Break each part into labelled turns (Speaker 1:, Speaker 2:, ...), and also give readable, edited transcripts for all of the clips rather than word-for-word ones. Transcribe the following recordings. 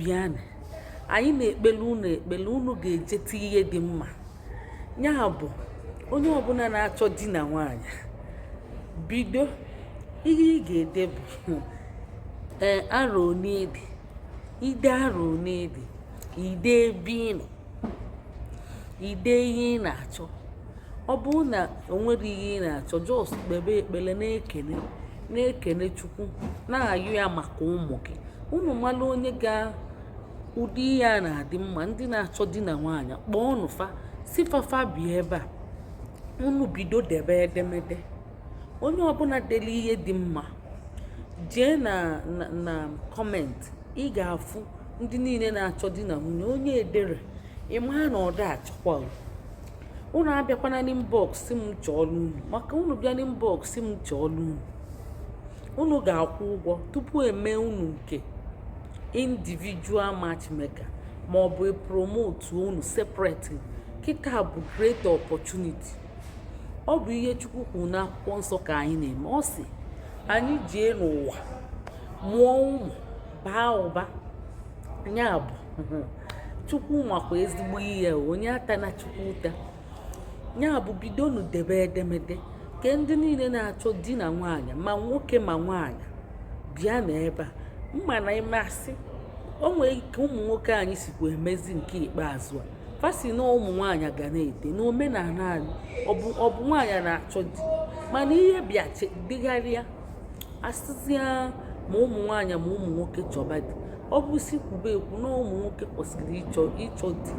Speaker 1: Bịanụ, anyị na-ekpele unu ekpele, unu ga-ejete ihe dị mma. Ya bụ, onye ọbụla na-achọ di na nwaanyị, bido. Ihe ị ga-ede bụ arọ one ị dị. Ide arọ one ị dị, ide ebe ị nọ, ide ihe ị na-achọ. Ọ bụrụ na o nwere ihe ị na-achọ, just kpebe ekpele, na-ekene na-ekene Chukwu, na-ayọ ya maka ụmụ gị. Unu mara onye ga ụdị ihe a na-adị mma. Ndị na-achọ di na nwaanyị, kpọọ fa, si fafa bịa ebe a. Unu bido debe edemede. Onye ọbụla dere ihe dị mma, jee na comment, ị ga-afụ ndị niile na-achọ di na nwunye. Onye edere, ị maa na ọ da achọkwa. Unu abịakwana n'inbox m chọọlụ unu, maka unu bịa n'inbox m chọọlụ unu, unu ga-akwụ ụgwọ tupu eme unu nke individual matchmaker ma ọ bụ promote unu separate. Kịta bụ great opportunity. Ọ bụ ihe Chukwu kwuru n'Akwụkwọ Nsọ ka anyị na-eme. Ọ sị anyị jee n'ụwa, mụọ ụmụ, baa ụba. Ya bụ, Chukwu makwa ezigbo ihe, onye ata na Chukwu ụta. Ya bụ, bidonu debe edemede ke ndị niile na-achọ di na nwaanyị, ma nwoke ma nwaanyị, bịa n'ebe a. Mma na ịmasị o nwere ike, ụmụ nwoke anyị sikwa emezi nke ikpeazụ a, fasi na ụmụ nwaanyị ga na-ete n'omenala anyị. Ọ bụ nwaanyị na-achọ di, mana ihe bịa dịgharịa, asịzịa ma ụmụ nwaanyị ma ụmụ nwoke chọba di. Ọ bụ si kwube ekwu na ụmụ nwoke kwesịrị ịchọ di,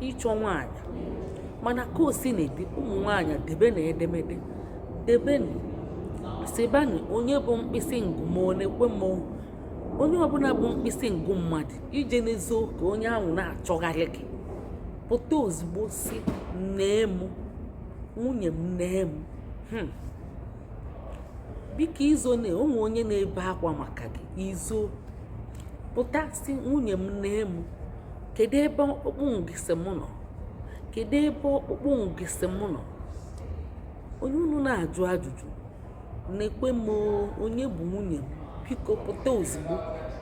Speaker 1: ịchọ nwaanyị, mana ka o si na-ede, ụmụ nwaanyị debe na edemede, debenụ, sịbanụ onye bụ mkpịsị ngụ ma ọ na-ekwe m. Onye ọbụla bụ mkpịsị ngụ mmadụ ije n'ezo ka onye ahụ na-achọgharị gị, pụta ozugbo si, "Nee m, nwunye m, nee m." Biko, izo na onwe onye na-ebe akwa maka gị. Izo pụta si, "Nwunye m, nee m. Kedu ebe ọkpụkpụ ngịsị m nọ? Kedu ebe ọkpụkpụ ngịsị m nọ?" Onye unu na-ajụ ajụjụ na-ekwe m, onye bụ nwunye m, biko pụta ozugbo.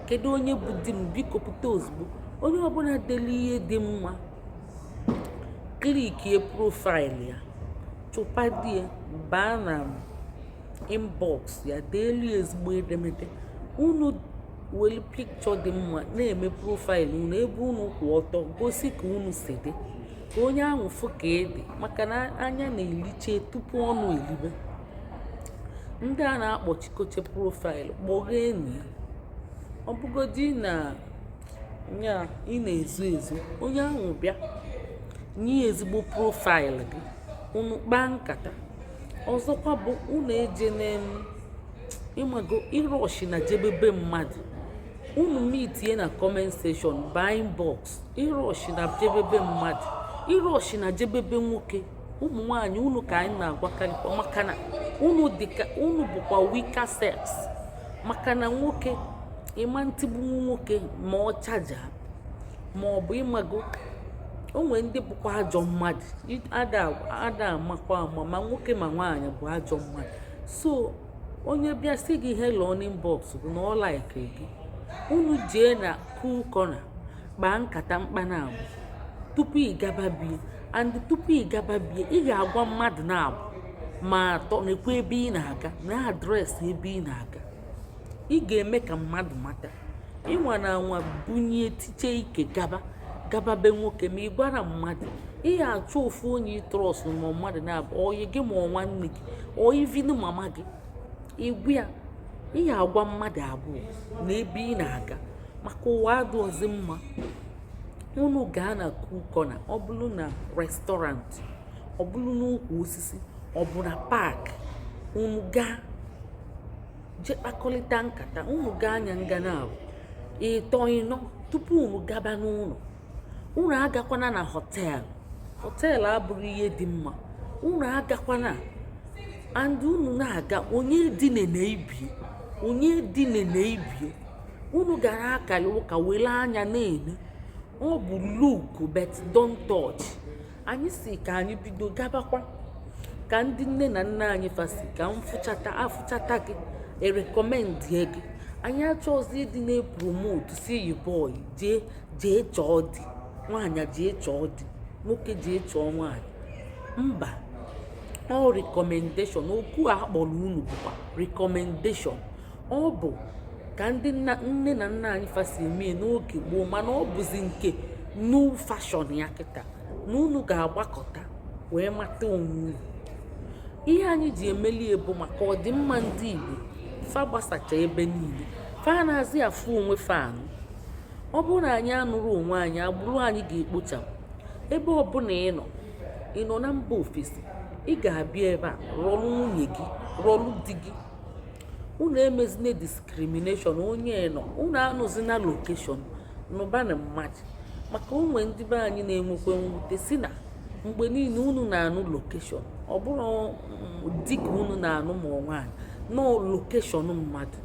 Speaker 1: Kedu onye bụ di m? Biko pụta ozugbo. Onye ọbụla dere ihe dị mma, clickie profile ya, chụpa di ya, baa na inbox ya, deelu ya ezigbo edemede. Unu were pikchọ dị mma na-eme profile unu, ebe unu kwụ ọtọ, gosi ka unu si dị, ka onye ahụ fụ ka ị dị, maka na anya na-eliche tupu ọnụ elibe. Ndị a na-akpọchikoche profile, kpọghee enyi ya. Ọ bụgodi na ya ị na-ezo ezo, onye ahụ bịa nye ezigbo profile gị, unu kpaa nkata. Ọzọkwa bụ, unu eje na ịmago ịrush na jebebe mmadụ. Unu meetie na comment section, baa inbox. Ịrush na jebebe mmadụ, ịrush na jebebe nwoke, ụmụ nwanyị, unu ka anyị na-agwakarịkwa, maka na unu dịka unu bụkwa weaker sex, maka na nwoke, ịma ntigbunwu nwoke ma ọ chaja ma ọ bụ ịmago o nwere ndị bụkwa ajọ mmadụ, ada amakwa ama, ma nwoke ma nwaanyị bụ ajọ mmadụ. So onye bịa sị gị hello n'inbox bụ na ọ like gị, unu jee na cool corner kpaa nkata mkpana abụ tupu ị gaba bie. And tupu ị gaba bie, ị ga-agwa mmadụ na-abụ ma atọ na-ekwu ebe ị na-aga, na address ebe ị na-aga. Ị ga-eme ka mmadụ mata. Ịnwa na anwa bunye tiche ike gaba gaba be nwoke ma ị gwara mmadụ, ị ga-achọ ofu onye ị trust, ma mmadụ na-abụ oyi gị, ma ọ nwanne gị, ọ even mama gị. Ịgwa ya, ị ga-agwa mmadụ abụọ na ebe ị na-aga, maka ụwa adịghịzi mma. Unu gaa na cool corner, ọ bụrụ na restaurant, ọ bụrụ n'ukwu osisi, ọ bụ na park, unu gaa jee kpakọrịta nkata. Unu gaa anya nga na abụ ịtọ ịnọ tupu unu gaba n'ụlọ. Unu agakwana na hotel. Hotel abụrụ ihe dị mma. Unu agakwana and unu na-aga, onye dine na ibie, onye dine na ibie. Unu gara akara ụka were anya na-ene. Ọ bụ look but don't touch. Anyị si ka anyị bido gabakwa ka ndị nne na nna anyị fasi ka m fụchata afụchata gị, erecommendie gị. Anyị achọghịzi ịdị na-epromote si yi boy jee jee chọọ di, nwaanyị jee chọọ di, nwoke jee chọọ nwaanyị. Mba, ọ recommendation. Okwu a kpọrọ unu bụkwa recommendation. Ọ bụ ka ndị nne na nna anyị fa si eme n'oge gboo, mana ọ bụzi nke new fashion ya kịta na unu ga-agbakọta wee mata onwe unu. Ihe anyị ji emeli bụ maka ọdịmma ndị Igbo fa gbasacha ebe niile, fa na-azị afụ onwe fa anụ. Ọ bụrụ na anyị anụrụ onwe anyị, agbụrụ anyị ga-ekpochapụ. Ebe ọbụla ị nọ, ị nọ na mba ofesi, ị ga-abịa ebe a rọlụ nwunye gị, rọlụ di gị. Unu emezina discrimination. Onye nọ, unu anụzina location, nụbanụ mmadụ, maka onwe ndị be anyị na-enwekwa mwute si na mgbe niile unu na-anụ location. Ọ bụrụ dịka unu na-anụ ma nwaanyị nọ location mmadụ,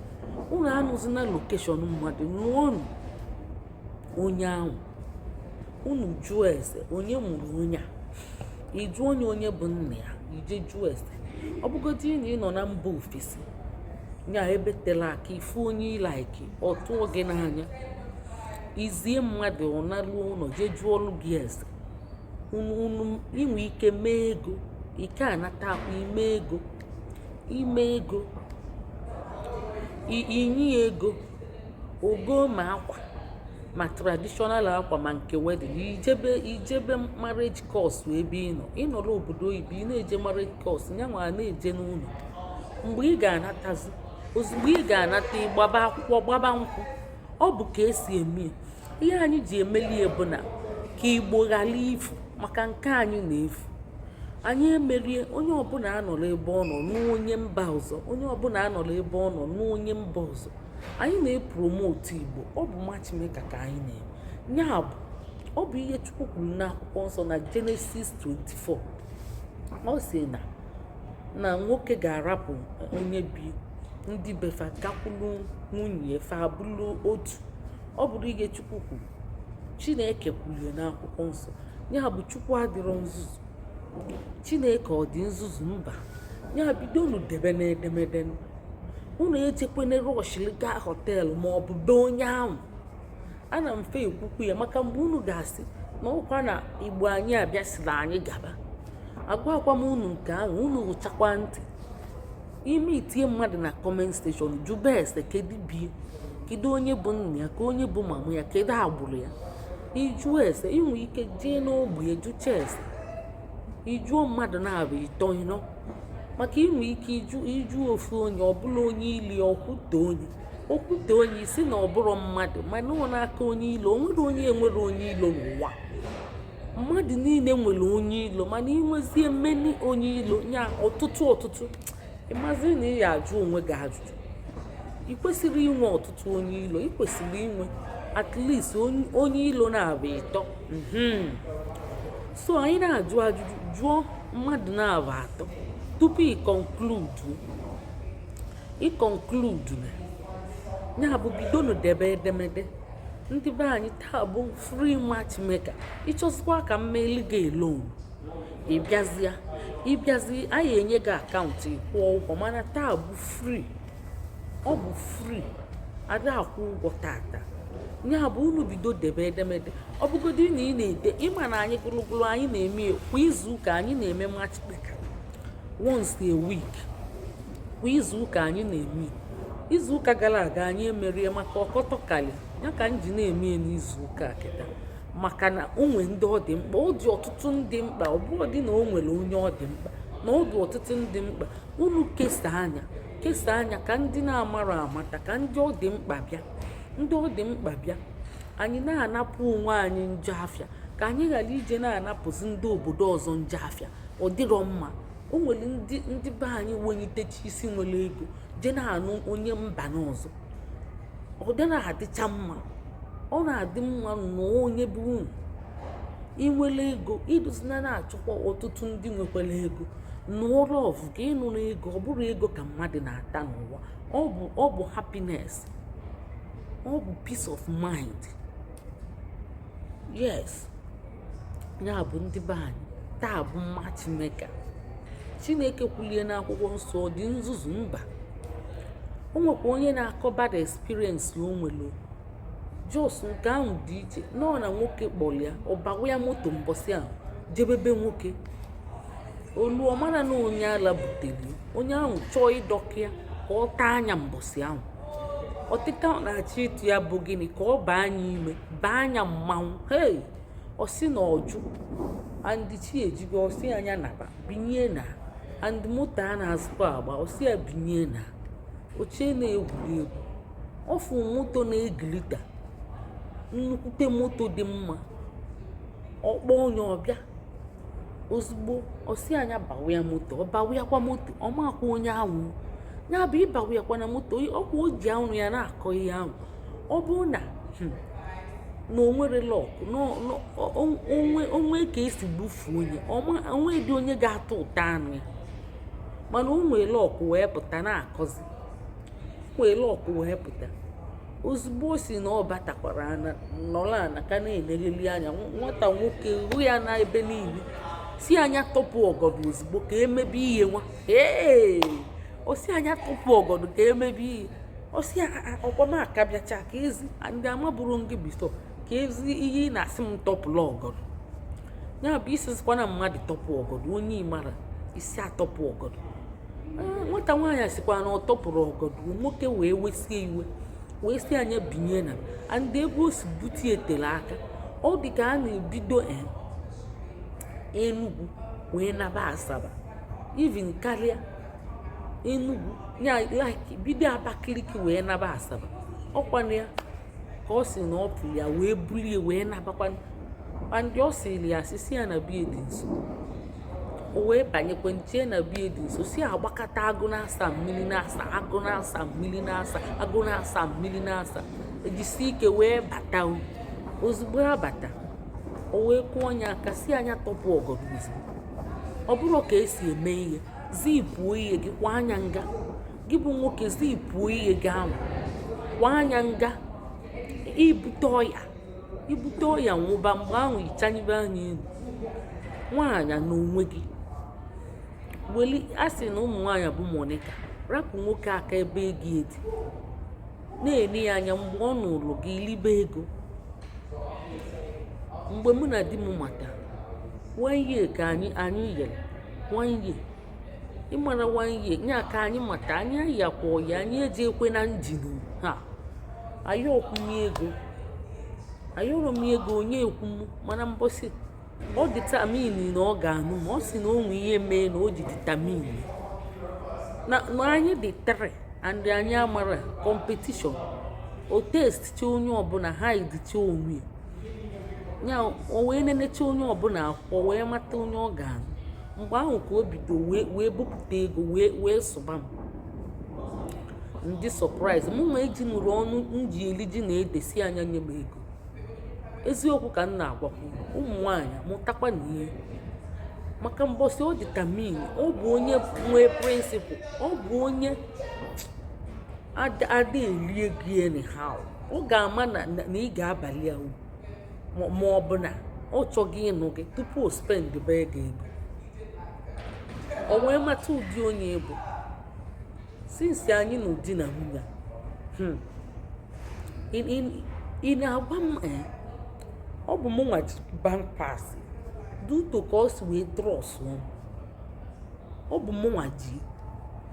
Speaker 1: unu anụzina location mmadụ. Nụọnụ onye ahụ, unu jụọ ese onye mụrụ onye a, ịjụ onye onye bụ nna ya, ije jụọ ese. Ọ bụgodị na ị nọ na mba ofesi nya ebe tere aka, ifu onye ị like, ọ tụọ gị n'anya, izie mmadụ, ọ naruo ụlọ jee jụọlụ gị ese. Unu inwe ike mee ego, ike anata akwa ime ego, ime ego, inye ya ego, ogo ma akwa, ma traditional akwa, ma nke wedding. Ijebe marriage course ebe ị nọ, ị nọrọ obodo oyibo, ị na-eje marriage course, nyanwa na-eje n'ụlọ. Mgbe ị ga-anatazi, ozugbo ị ga-anata, ịgbaba akwụkwọ, gbaba nkwụ. Ọ bụ ka esi eme ihe anyị ji emeli bụ na ka Igbo ghara ifu, maka nke anyị na-efu. Anyị emerie, onye ọbụla anọrọ ebe ọ nọ n'onye mba ọzọ, onye ọbụla anọrọ ebe ọ nọ n'onye mba ọzọ. Anyị na-epromote Igbo. Ọ bụ matchmaker ka anyị na-eme. Ya bụ, ọ bụ ihe Chukwu kwuru n'akwụkwọ nsọ na Genesis 24. Ọ sị na nwoke ga-arapụ onye bi ndị befa, gakwulu nwunye fa, abụrụ otu. Ọ bụrụ ihe Chukwu kwuru, Chineke kwuru n'akwụkwọ nsọ. Ya bụ, Chukwu adịrọ nzuzu. Chineke ọ dị nzuzu? Mba. Ya bidonu debe n'edemede. Unu ejekwene rush gaa hotel ma ọ bụ be onye ahụ. Ana m fe ekwukwu ya maka mgbe unu ga-asị na ọkwa na Igbo anyị abịasịrị anyị gaba. Agwakwa m unu nke ahụ, unu rụchakwa ntị ime itinye mmadụ na comment section. Jụba ese, kedu bie, kedu onye bụ nna ya, ka onye bụ mama ya, kedu agbụrụ ya. Ịjụọ ese, inwe ike jee n'ogbe ya jụcha ese. Ịjụọ mmadụ na-abụ, ịtọ, ịnọ, maka inwe ike ịjụ ofu onye ọbụla, onye ili ọkwute, onye okwute, onye isi na ọbụrụ mmadụ, mana ọ n'aka onye ilo. O nwere onye enwere onye ilo n'ụwa? Mmadụ niile nwere onye ilo, mana inwezie mmeni onye ilo nya ọtụtụ ọtụtụ, ịmazi na ị ya ajụ onwe gị ajụjụ. Ị kwesịrị inwe ọtụtụ onye ilo, ị kwesịrị inwe at least onye ilo na-abụ ịtọ. So anyị na-ajụ ajụjụ, jụọ mmadụ na-abụ atọ tupu ị conclude, ị conclude na ya bụ bidonu debe edemede. Ndị be anyị, taa bụ free matchmaker. Ịchọzikwa ka mmeli gị alone, ịbịazịa, ịbịazi, anyị enye gị account, ịkwụọ ụgwọ. Mana taa bụ free, ọ bụ free, ada akwụ ụgwọ tata. Ya bụ, unu bido debe edemede. Ọ bụgodị na ị na-ede, ịma na anyị gụrụgụrụ, anyị na-eme kwa izu ụka. Anyị na-eme matchmaker once a week, kwa izu ụka anyị na-eme. Izu ụka gara aga anyị emerie maka ọkọtọkali ya ka m ji na-eme ya n'izu ụka a kịta, maka na o nwee ndị ọ dị mkpa. Ọ dị ọtụtụ ndị mkpa. Ọ bụrụ dị na o nwere onye ọ dị mkpa, na ọ dị ọtụtụ ndị mkpa. Unu kesaa anya, kesaa anya, ka ndị na-amara amata, ka ndị ọ dị mkpa bịa, ndị ọ dị mkpa bịa. Anyị na-anapụ onwe anyị njọ afịa, ka anyị ghara ije na-anapụzi ndị obodo ọzọ njọ afịa. Ọ dịrọ mma. O nwere ndị be anyị wenyitecha isi, nwere ego, je na-anụ onye mba n'ọzọ. Ọ dịrọ adịcha mma. Ọ na-adị mma nụọ onye bụ unu. Inwere ego, iduzina na-achọkwa ọtụtụ ndị nwekwara ego. Nụọ love ka ịnụrụ ego. Ọ bụrụ ego ka mmadụ na-ata n'ụwa, ọ bụ happiness, ọ bụ peace of mind. Yes, ya bụ, ndị be anyị, taa bụ matchmaker. Chineke kwulie n'akwụkwọ nsọ, ọ dị nzuzu? Mba. O nwekwa onye na-akọ bad experience o nwere. Just nke ahụ dị iche nọọ na nwoke kpọrọ ya, ọ bawa ya moto mbọsị ahụ jebebe nwoke olu. Ọ mara na onye ala butere onye ahụ chọọ ịdọka ya ka ọ taa anya mbọsị ahụ. Ọtịta ọ na-achọ ịtụ ya bụ gịnị? Ka ọ baa anya ime, baa anya mmanwụ. Hei, ọ sị na ọjụ and chi ejigo. Ọ sị anya naba binye na and moto a na-azụkwa agba. Ọ sị ya binye na ochie na-egwuri egwu. Ọ fụ moto na-egilita, nnukwute moto dị mma. Ọkpọ onye ọbịa ozugbo, ọ sị anya bawa ya moto. Ọ bawa ya kwa moto, ọ makwa onye ahụ ya bụ ịbawa ya kwa na moto. Ọkwa o ji anwụ ya na-akọ ihe ahụ. Ọ bụrụ na na o nwere luck, onwe onwe ka esi gbufuo onye onwe dị, onye ga-atụ ụta anụ ya. Mana o nwee luck wee pụta na-akọzi, nwee luck wee pụta ozugbo. O si na ọ batakwara ana nọrọ ana ka na-enegheli anya nwata nwoke hụ ya na ebe niile, si anya tọpụ ọgọdọ ozugbo ka emebe ihe nwa. Ee, o si anya tọpụ ọgọdọ ka emebe ihe. O si ọkwamaka bịacha ka ezi ndị amabụrụ ngị before ka ezi ihe ị na-asị m tọpụla ọgọdọ. Ya bụ isizikwa na mmadụ tọpụ ọgọdọ, onye ịmara isi atọpụ ọgọdọ. Nwata nwaanyị sịkwa na ọ tọpụrụ ọgọdọ. Nwoke wee wesie iwe wee si anya binye na and ebe o si bute etere aka. Ọ dị ka a na-ebido Enugu wee naba Asaba, even karịa Enugu ya, like bido Abakaliki wee naba Asaba. Ọkwana ya ka ọ si na ọ pụrụ ya wee bulie wee nabakwa. And ọ sịrị ya sisi ya na bie dị nso. O wee banyekwe nchie na bie dị nso, si agbakọta agụ na-asa mmiri, na-asa agụ, na-asa mmiri, na-asa agụ, na-asa mmiri, na-asa, ejisi ike wee bata. O ozugbo ha bata, o wee kụọ onye aka, si anya tọpụ ọgọdọ ozugbo. Ọ bụrụ ka esi eme ihe, zipuo ihe gị kwa anya nga. Gị bụ nwoke, zipuo ihe gị ahụ kwa anya nga. Ibute ọya, ibute ọya, nwụba mgbe ahụ, ịchanyebe anya elu. Nwaanyị na onwe gị weli a sị na ụmụ nwaanyị bụ Monica. Rapụ nwoke aka ebe ego edi na-ene ya anya. Mgbe ọ nụrụ gị, libe ego. Mgbe mụ na di m mata, one year ka anyị yere, one year, ịmara, one year nya ka anyị mata. Anyị ayakwa ọya, anyị eji ekwe na njin ha anyị ọkwụnye ego, ayọrọ m ego onye ekwu m. Mana mbọsị ọ determine na ọ ga-anụ ma ọ sị na o nwe ihe mee na o ji determine na anyị dị three and anyị amara competition. O test chi onye ọbụla, hide chi onwe ya, o wee nenecha onye ọbụla akwụkwọ wee mata onye ọ ga-anụ. Mgbe ahụ ka o bido wee bupụta ego wee sụba m. Ndị surprise mụ nwa eji nụrụ ọnụ m ji eli ji na ede, si anya nye m ego. Eziokwu ka m na-agwakwu ụmụ nwanyị, mụtakwa na ihe maka mbọsị ọ determine. Ọ bụ onye nwee principle, ọ bụ onye ada eli ego anyhow. Ọ ga-ama na ị ga-abalị ya uru ma ọ bụ na ọ chọghị ịnụ gị tupu o spend be ego ego. O wee mata ụdị onye bụ. Since anyị na di na nwunye a, ị na-agwa m, ọ bụ mụ nwa ji bank pass duto ka ọ si wee trust m. Ọ bụ mụ nwa ji.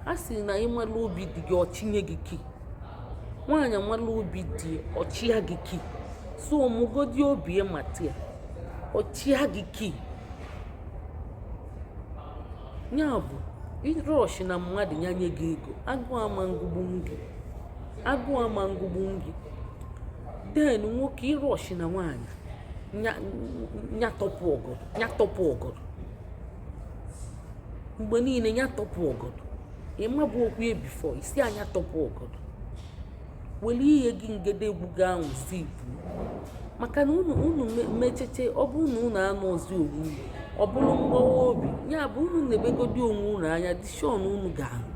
Speaker 1: A sị na ịmala obi dị gị, ọchinye gị key. Nwaanyị amala obi dị, ọchịa gị key. So mụgodi obi mata ya, ọchịa gị key. Ya bụ ịrush na mmadụ ya nye gị ego, agụụ ama ngụgbu gị, agụụ ama ngụgbu gị. Then nwoke, ịrush na nwaanyị nya tọpụ ọgọdọ, nya tọpụ ọgọdọ mgbe niile, nya tọpụ ọgọdọ. Ịmabụ okwu ya before isi anya tọpụ ọgọdọ. Were ihe gị ngede egwu gị ahụ zipụ, maka na unu mecheche, ọ bụrụ na unu anọzi onwe unu, ọ bụrụ mgbawa obi. Ya bụ unu na-ebegodi onwe unu anya dị sure na unu ga-ahụ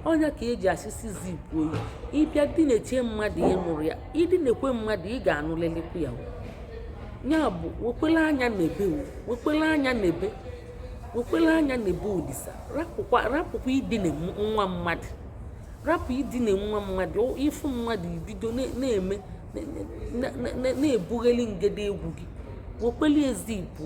Speaker 1: ọnya ka eji asịsị zipụ oyi. Ịbịa dị na-eche mmadụ ịnụrụ ya, ịdị na-ekwe mmadụ, ị ga-anụlịlịkwa ya. Ya bụ wekwela anya n'ebe o, wekwela anya n'ebe, wekwela anya n'ebe Olisa. Rapụkwa, rapụkwa idina nwa mmadụ. Rapụ idina nwa mmadụ. Ịfụ mmadụ, ibido na-eme, na-ebugheli ngede egwu gị, wekweli ezipụ.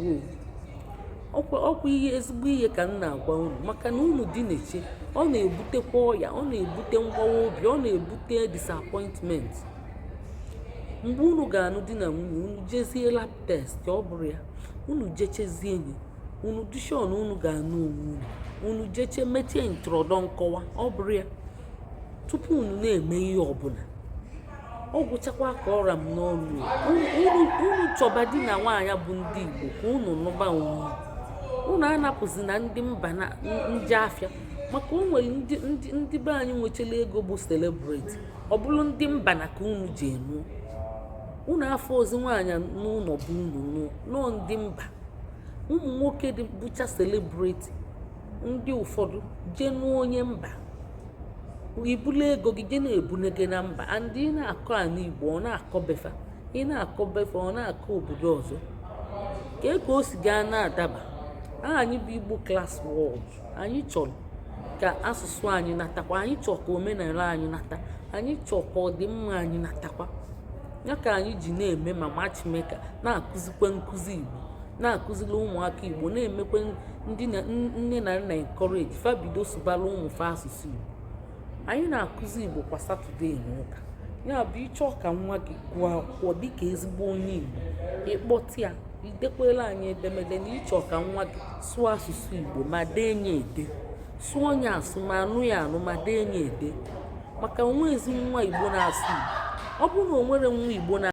Speaker 1: Ọkwa ihe ezigbo ihe ka m na-agwa unu, maka na unu dị na-eche, ọ na-ebutekwa ọya, ọ na-ebute mgbawa obi, ọ na-ebute disappointment. Mgbe unu ga-anụ di na nwunye, unu jezie lab test. Ọ bụrụ ya, unu jechezie enyi unu dishon, unu ga-anụ onwe unu, unu jeche mechie ntọrọdọ nkọwa. Ọ bụrụ ya, tupu unu na-eme ihe ọbụla, ọ gwụchakwa ka ọra m n'ọnụ. Unu chọba di na nwaanyị bụ ndị Igbo ka unu nụba onwe unu. Unu anapụzi na ndị mba na nje afịa, maka o nwere ndị be anyị nwechara ego bụ celebrity. Ọ bụrụ ndị mba na ka unu ji enu unu afọ ozi nwaanyị n'ụlọ bụ unu nụọ nọọ ndị mba. Ụmụ nwoke dị bụcha celebrity, ndị ụfọdụ jee nụọ onye mba, ibulu ego gị jee na-ebune gị na mba, and ị na-akọ ana Igbo, ọ na-akọ befa, ị na-akọ befa, ọ na-akọ obodo ọzọ. Kee ka o si gaa na-adaba? Anyị bụ Igbo Class World, anyị chọrọ ka asụsụ anyị natakwa, anyị chọrọ ka omenala anyị nata, anyị chọrọ ka ọdịmma anyị natakwa. Ya ka anyị ji na-eme ma matchmaker, na-akụzikwa nkụzi Igbo, na-akụziri ụmụaka Igbo, na-emekwa ndị na nne na nna encourage fa bido sụbara ụmụ fa asụsụ Igbo. Anyị na-akụzi Igbo kwa Saturday na ụka. Ya bụ, ịchọọ ka nwa gị gụọ akwụkwọ dịka ezigbo onye Igbo, ịkpọta ya, idekwela anyị edemede na ịchọ ka nwa gị sụọ asụsụ Igbo ma dee ya ede, sụọ ya asụ ma anụ ya anụ ma dee ya ede, maka onwe ezi nwa Igbo na-asụ Igbo. Ọ bụrụ na o nwere nwa Igbo na